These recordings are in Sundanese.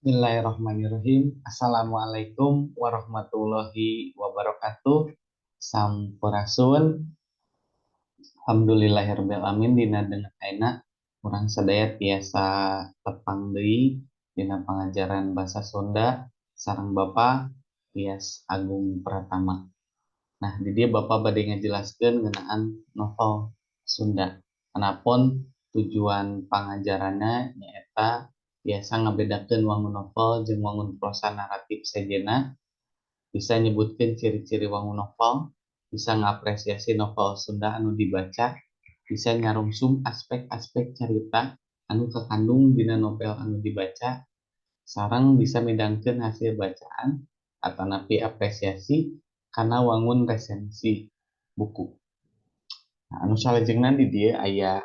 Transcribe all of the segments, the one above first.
Bismillahirrahmanirrahim. Assalamualaikum warahmatullahi wabarakatuh. Sampurasun. Alhamdulillahirabbil alamin, dina danget ayeuna urang sadaya tiasa tepang deui dina pangajaran bahasa Sunda sareng Bapak Tias Agung Pratama. Nah, di dieu Bapak bade ngajelaskeun ngeunaan novel Sunda. Anapun tujuan pangajaranna nyaeta tiasa ngabedakeun wangun novel jeung wangun prosa naratif sejenna, bisa nyebutkeun ciri-ciri wangun novel, bisa ngapresiasi novel Sunda anu dibaca, bisa nyarungsum aspek-aspek carita anu kakandung dina novel anu dibaca, sareng bisa midangkeun hasil bacaan atanapi apresiasi kana wangun resensi buku. Nah, anu salajengna di dieu aya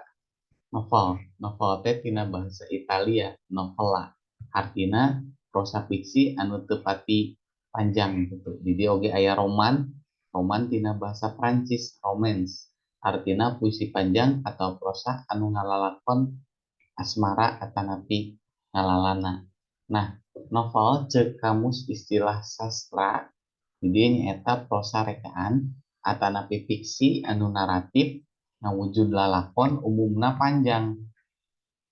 novel. Novel teh tina bahasa Italia, novella. Artina prosa fiksi anu teu pati panjang gitu. Di dieu oge aya roman, roman tina bahasa Prancis, romance. Artina puisi panjang atau prosa anu ngalalakon asmara atanapi ngalalana. Nah, novel ceuk Kamus Istilah Sastra di dieu nyaeta prosa rekaan atanapi fiksi anu naratif, ngawujud lalakon, umumna panjang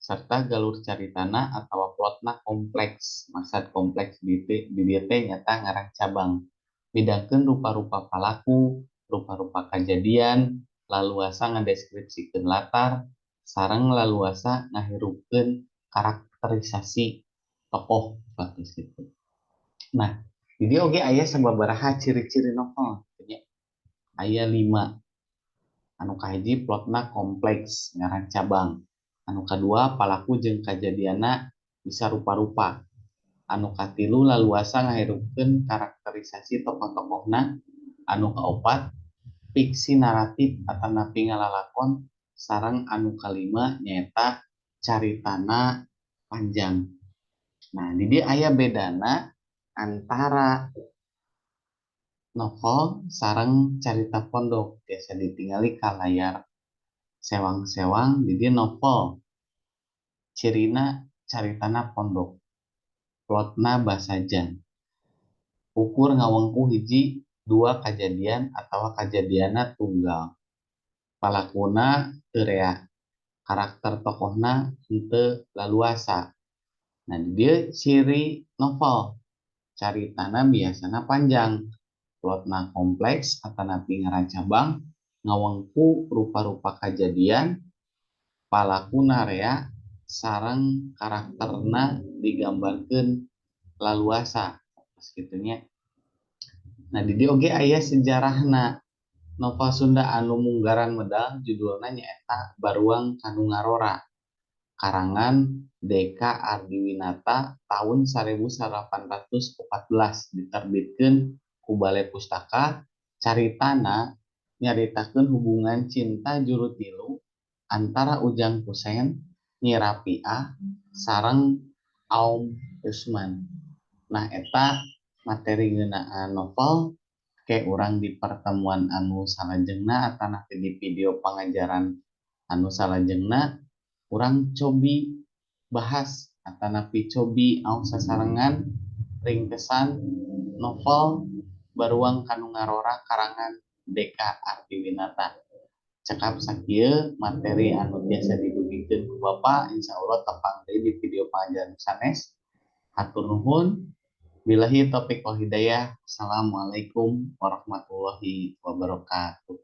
serta galur caritana atawa plotna kompleks. Maksud kompleks di dieu teh nyaeta ngarang cabang, midangkeun rupa-rupa palaku, rupa-rupa kajadian, laluasa ngadeskripsikeun latar, sareng laluasa ngahirupkeun karakterisasi tokoh gitu. Nah, di dieu oge aya sababaraha ciri-ciri novel nya. Aya 5. Anu kahiji, plotna kompleks, ngarang cabang. Anu kadua, palaku jeung kajadianna bisa rupa-rupa. Anu katilu, laluasa ngahirupkeun karakterisasi tokoh-tokohna. Anu kaopat, fiksi naratif atanapi ngalalakon, sareng anu kalima nyaeta caritana panjang. Nah, di dieu aya bedana antara novel sareng carita pondok, biasa ditingali ka layar sewang-sewang. Di dieu novel cirina caritana pondok, plotna basajan, ukur ngawengku hiji dua kajadian atawa kajadianna tunggal, palakuna teu rea, karakter tokohna henteu laluasa. Nah, di dieu ciri novel caritana biasana panjang, plotna kompleks atanapi ngaran cabang, ngawengku rupa-rupa kajadian, palakuna rea, sareng karakterna digambarkeun laluasa kitu nya. Nah, di dieu oge aya sejarahna. Novel Sunda anu munggaran medal judulna nyaeta Baruang Kanu Ngarora karangan DK Ardiwinata tahun 1814, diterbitkeun ku Bale Pustaka. Caritana nyaritakeun hubungan cinta juru tilu antara Ujang Kusen, Nyi Rapiah, sareng Aom Usman. Nah, eta materi ngeunaan novel. Ke urang di pertemuan anu salajengna atanapi di video pangajaran anu salajengna urang cobi bahas atanapi cobi aos sasarengan ringkesan novel Baruang Kanu Ngarora karangan DK Ardiwinata. Cekap sakieu materi anu tiasa didugikeun ku Bapak. Insyaallah tepang deui di video pangajaran sanes. Hatur nuhun. Billahi taufik wal hidayah. Assalamualaikum warahmatullahi wabarakatuh.